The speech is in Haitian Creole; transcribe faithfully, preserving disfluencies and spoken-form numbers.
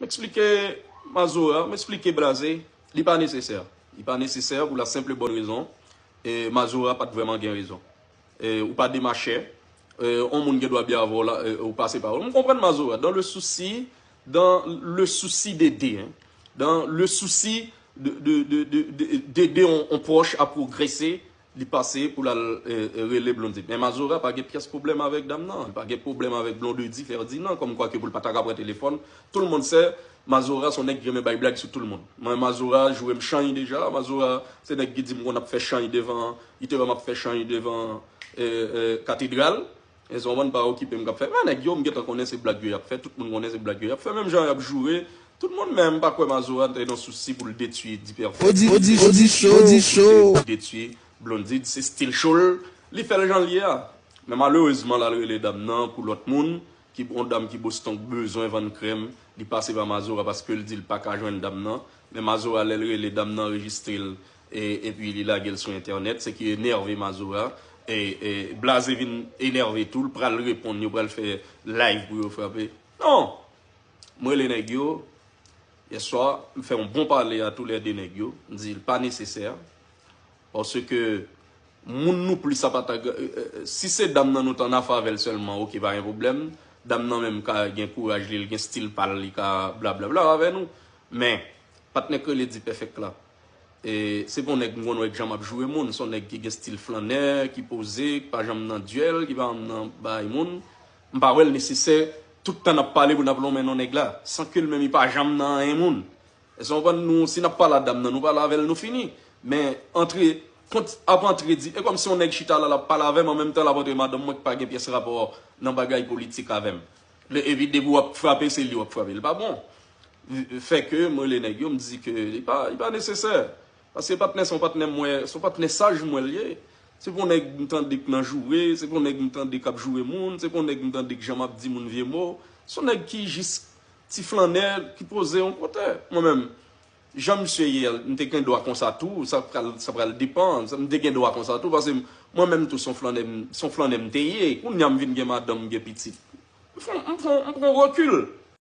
Eksplike Mazora, m eksplike Blaze, li pa nesesè. Li pa nesesè pou la senp bòn rezon, e Mazora pa t vrèman gen rezon. E ou pa demachè, e, yon moun gen dwa byen avè w la, e, ou pase pa ou. M konprann Mazora, dans le souci, dans le souci d'aider, hein, dans le souci de, de, de, de, de, d'aider yon, yon pwòch a pwogrese, li pase pou l al, e, e, rele Blondedy. Men Mazora pa gen pyès pwoblèm avèk dam nan, li pa gen pwoblèm avèk Blondedy Ferdinand, kòmkwa ke pou l pa ta ka pran telefòn. Tout le monde sait, Mazora se yon nèg ki renmen bay blag sou tout le monde. Mwen, Mazora joure m chany deja. Mazora se nèg ki di m konn ap fè chany devan, li te wè m ap fè chany devan, e, e, katedral. E se yon bann pa okipe m k ap fè. Men nèg yo, m gentan konnen se blag yo y ap fè. Tout moun konnen se blag yo y ap fè. Menm jan y ap joure, tout moun, men m pa kwè Mazora te nan sousi pou l detwi Diperfect. Odi, odi, odi show, odi show. Detwi Blondedy, se stil show l. Li fè l jan l ye a. Men malerezman, l al rele dam nan pou lòt moun, ki, yon dam ki Boston k bezwen vann krèm, li pase pa Mazora paske l di l pa ka jwenn dam nan. Men Mazora, lè l rele dam nan, anrejistre l, e, epi li lage l sou entènèt, se ki enève Mazora. E, e Blaze vin enève tou, l pral reponn, yo pral fè live pou yo frape. Non! M rele nèg yo, yèswa, m fè yon bon pale a toulède nèg yo, m di l pa nesesè, paske moun nou plis apa ta, e, e, si se dam nan nou t annafè avè l sèlman, oke, pa gen pwoblèm. Dam nan menm ka gen kouraj li, l gen stil pa l, li ka blablabla avè nou. Men, patnè k rele Diperfect la, e, se pa yon nèg m konn wè k janm ap joure moun. Se yon nèg ki gen stil flannè, ki poze, ki pa janm nan dyèl, ki pa janm nan bay moun. M pa wè l nesesè tout tan n ap pale pou n ap lonmen non nèg la, san ke l menm li pa janm nan anyen moun. Èske w konprann? Nou, si n ap pale a dam nan, nou pale avè l, nou fini. Men antre, kont ap antre di, e kòmsi yon nèg chita la, l ap pale avè m, an menm tan l ap antre madanm mwen ki pa gen pyès rapò nan bagay politik avè m. Lè, epi depi w ap frape, se li w ap frape. Li pa bon. Fè ke m rele nèg yo, m di ke li pa, li pa nesesè. Paske patnè se yon patnè m wè, se yon patnè saj m wè l ye. Se pa yon nèg m tande k nan joure, se pa yon nèg m tande k ap joure moun, se pa yon nèg m tande k janm ap di moun vye mo. Se yon nèg ki jis ti flannè ki poze yon kote. Mwen menm, jan misye ye a, m te gen dwa konsa tou, sa pral, sa pral depann, sa, m te gen dwa konsa tou, paske mwen menm tou, se yon flannè m, se yon flannè m te ye. Kounye a m vin gen madanm, m gen pitit. M pran, m pran, m pran rekil.